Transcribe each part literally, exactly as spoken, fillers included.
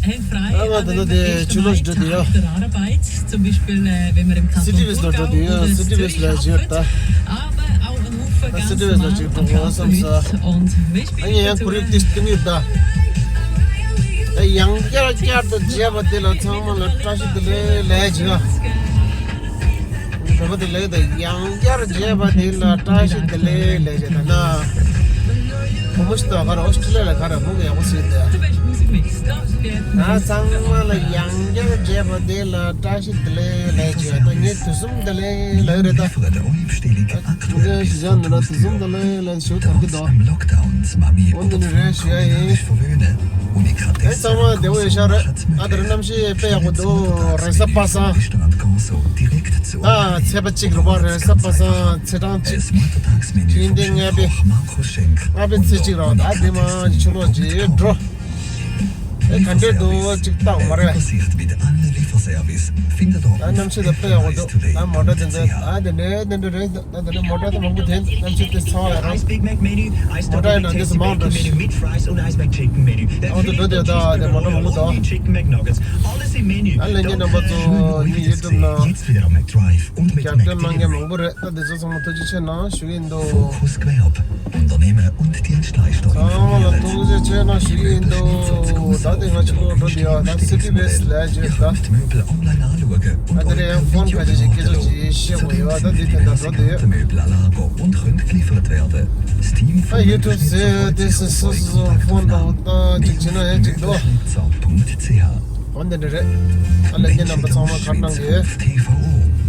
Helfrei, aber wenn man echt mal hart an der Arbeit, zum Beispiel, äh, wenn man im City West Kanton Furtau oder Zürich arbeitet, aber auch in Ufa ganz normal und draußen lebt und mich dazu བོད་པ་དེ་ལས་དང་ཡང་བསྐྱར་མཇལ་བ་དེ་ལ་བཀྲ་ཤིས་བདེ་ལེགས་ལས་བྱེད་དང་ན། བུ་མོ་ཞིག་དང་ག་རེ་ཨོ་སི་ཀྲི་ལི་ཡ་ལ་ག་རེ་མུ་གེ་ཡག་པོ་ཟིན་ཏེ། ང་ཚང་མ་ལ་ཡང་བསྐྱར་མཇལ་བ་དེ་ལ་བཀྲ་ཤིས་བདེ་ལེགས་ལས་བྱེད་དང་ངས་དུས་གསུམ་བདེ་ལེགས་ལས་རེད་ད། མུ་གེ་ཞིག་ཡང་ན་དུས་གསུམ་བདེ་ལེགས་ལས་ཞུ་ཐར་གི་འདུག་འོན་ཏེ་ནི་རེད་ཞུ་ཡ་ཡིན། ཨེ་ཚང་མ་བདེ་པོ་ཡོད་ཤག་རེད། ཨ་དེར་གནམ་གཤིས་དཔེ་ཡག་པོ་འདུག་རེས་གཟའ་པ་སངས། ད་ཚེས་པ་གཅིག་རེད་པ། རེས་གཟའ་པ་སངས་ཚེས་གྲངས་གཅིག་ཕྱི་ཟླ་ལྔ་པའི་ལྔ་པའི་ཚེས་གཅིག་རེད། ད་དེ་མ་ཆུ་ལོག་རྗེས་འགྲོ། ཨེ་ག་འདྲས་འདུག་ཅིག་བལྟ་མ་རེད། ད་གནམ་གཤིས་ད་དཔེ་ཡག་པོ་འདུག་ད་མོ་ཊ་དེ་འདྲ་ད་དེ་འདྲས་དེ་འདྲས་རེད། ད་དེ་ནས་མོ་ཊ་དེ་མང་པོ་དེ་གནམ་གཤིས་དེ་ཚ་བ་ཡོད་རང་། མོ་ཊ་ཡི་ནང་དེ་ཚོ་མང་འགྲོ་ཞིག་ཨོ་དེ་འགྲོ་དེ་ད་དེ་མོ་ཊ་མང་པོ་འདུག་ཨ་ལྷན་རྒྱས་རྣམ་པ་ཚོ་ངའི་ཡུ་ཊུབ་ནང་རྒྱབ་སྐྱོར་གནང་མཁན་མང་པོ་རེད། ད་དེ་ཚོ་ཚང་མ་ཐུགས་རྗེ་ཆེ་གནང་ཞུ་གི་ཡིན་འདུག་ཚང་མ་ལ་ཐུགས་རྗེ་ཆེ་གནང་ཞུ་གི་ཡིན་འདུག་ད་དེ་ང་ཕྱི་ལོགས་འགྲོ་དེ་ཡོད། ད་སི་ཊི་བེ་སི་ལས་བྱེད་ད། ཨ་དེ་རེད། ཡང་ཕོན་ཁ་ཤས་ཤིག་སྐད་ཆ་ཅིག་བཤད་དགོས་ཡོད། ད་འདི་དེ་འདྲ་འགྲོ་དེ་ཡོད། ད་ཡུ་ཊུབ་ཟེར་དེ་སོ་སོ་སོ་ཕོན་དང་ད་ཅིག་བྱེད་ན་ཡང་ཅིག་འདུག་འོ་འདི་འདྲ་རེད། ཨ་ལས་ཀྱི་རྣམ་པ་ཚང་མ་ཁ་གནང་གི་ཡོད།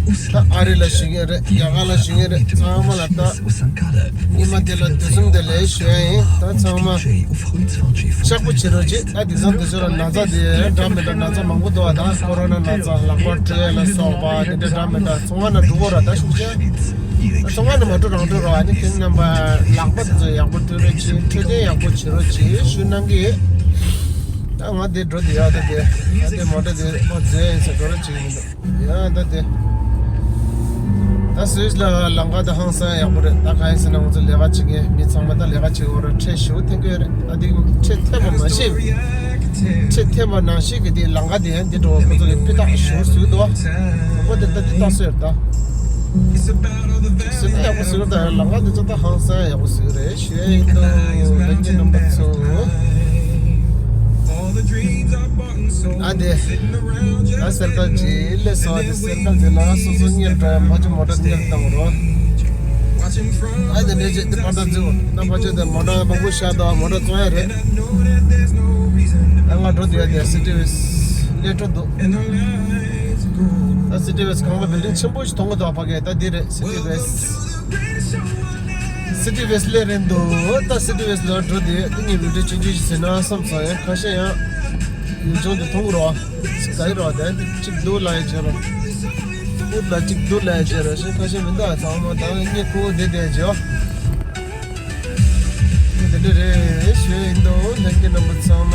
ད་ཨ་རི་ལ་བཞུགས་མཁན་རེད། རྒྱ་གར་ལ་བཞུགས་མཁན་རེད། ཚང་མ་ལ་ད་ཉི་མ་དེ་ལ་དུས་གསུམ་བདེ་ལེགས་ཞུ་ཡ་ཡིན། ད་ཚང་མ་ཤག་པོ་བྱེད་རོགས་གྱིས། ད་དེང་སང་དུས་ཚོད་ལ་ན་ཚ་དེ་འདྲ་མི་འདྲ་ན་ཚ་མང་པོ་འདུག་ད་ཀོ་རོ་ན་ན་ཚ་ལག་པ་འཁྲུ་ཡ་ལ་སོགས་པ་དེ་འདྲ་འདྲ་མི་འདྲ་ཚོང་ཁང་ནང་འགྲོ་དགོས་ར། ད་ཤུགས་ཆེ་ཚོང་ཁང་ནང་མ་འགྲོ་རང་འགྲོ་ར། ཨ་ནི་ཁྱེད་རྣམ་པ་ལག་པ་དེ་ཚོ་ཡག་པོ་འཁྲུ་རོགས་གྱིས། འཕྲོད་བསྟེན་ཡག་པོ་བྱེད་རོགས་གྱིས་ཞུ་གནང་གི་ཡོད། ད་ང་དེ་འགྲོ་དེ་ཡ་ད་དེ་ད་དེ་མོ་ཊ་དེ་མ་འཛོལ་ཡིན་ཟེར་འགྲོ་རོགས་གྱིས་མི་འདུག་ཡ་ད་དེ། ད་སུད་སི་ལ་ལམ་ཁ་ད་ཧང་སང་ཡག་པོ་རེད། ད་གང་ཡིན་ཟེར་ན་ང་ཚོ་ལས་ཀ་བྱེད་མཁན་མི་ཚང་མ་ད་ལས་ཀ་བྱེད་འོ་ར་ཁྲལ་ཞུ་འཐེན་གི་ཡོད་རེད། ད་དེ་ཁྲལ་འཐེན་པ་ནང་བཞིན་ཁྲལ་འཐེན་པ་ནང་བཞིན་གི་དེ་ལམ་ཁ་དེ་ཡང་འདི་འགྲོ་བ་ཁོ་ཚོ་གི་སྤུས་དག་ཞུ་ཟུག་འདུག་ཁོ་དེ་ད་དེ་ད་སུད་ད་སུད་ད་ཡག་པོ་ཟུག་ད་ལམ་ཁ་དེ་ཚོ་ད་ཧང་སང་ཡག་པོ་ཟུག་རེད་ཞུ་ཡ་ཡིན་འདུག་ལྷན་རྒྱས་རྣམ་པ་ཚོ། ཨ་དེ། ད་སེར་ཁ་ཅིག་སླེབས་སོང་། ཨ་དེ་སེར་ཁ་ཅིག་ལ་སོ་སོ་གཉེར་འགྲོ་ཡ་ཕ་ཆུ་མོ་ཊ་གཉེར་བཏང་རོགས། ཨ་དེ་འདྲས་ཅིག་དེ་པ་ད་ཚུགས་ད་ཕ་ཆུ་དེ་མོ་ཊ་མང་པོ་ཤ་དང་མོ་ཊ་བཙོང་ཡ་རེད། ཨ་ང་འགྲོ་དུས་ཡ་དེ་སི་ཊི་ཝེ་སི་སླེབས་འགྲོ་འདུག་ད་སི་ཊི་ཝེ་སི་ཁང་པ་བིལ་ཌིང་ཆེན་པོ་ཞིག་མཐོང་གི་འདུག་ཕ་གི་ད་འདི་རེད་སི་ཊི་ཝེ་སི། སི་ཊི་ཝེ་སི་སླེབས་རན་འདུག་ད་སི་ཊི་ཝེ་སི་ལ་འགྲོ་དེ་དེ་ངས་བི་ཌིའོ་ཆུང་ཆུང་ཞིག་བཟོས་ན་བསམ་སོང་། ཡང་ཁ་ཤས་ཡང་ཡུལ་ལྗོངས་དེ་མཐོང་གི་རོགས། ག་ཡི་རོགས་དེ་གཅིག་སྡུག་ལ་ཡི་བྱེད་རོགས། ཨུད་ལ་གཅིག་སྡུག་ལ་ཡི་བྱེད་རོགས་ཞེས་ཁ་ཤས་མི་འདུག་ཚང་མ་ད་ངས་ཁོ་བོ་བསྡད་བསྡད་བྱེད། དེ་འདྲ་རེད་ཞུ་ཡིན་འདུག་ལྷན་རྒྱས་རྣམ་པ་ཚང་མ།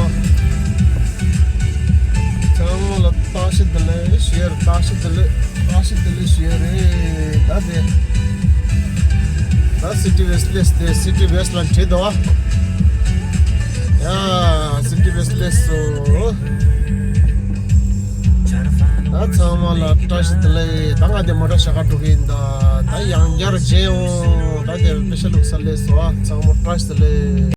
ཚང་མ་ལ་བཀྲ་ཤིས་བདེ་ལེགས་ཞུ་ཡ་རེད། བཀྲ་ཤིས་བདེ་ལེགས་བཀྲ་ཤིས་བདེ་ལེགས་ཞུ་ཡ་རེད། ད་དེ། ད་སི་ཊི་ཝེ་སི་སླེབས་ཏེ་སི་ཊི་ཝེ་སི་ལ་བྲིས་འདུག་ཡ་སི་ཊི་ཝེ་སི་སླེབས་སོང་། ད་ཚང་མ་ལ་བཀྲ་ཤིས་བདེ་ལེགས། ད་ང་དེ་མོ་ཊ་ཞག་ག་འགྲོ་གི་ཡིན། ད་ད་ཡང་བསྐྱར་མཇལ་ཡོང་། ད་དེ་པེ་ཤ་ལུག་ས་སླེབས་སོང་། ཚང་མ་བཀྲ་ཤིས་བདེ་ལེགས།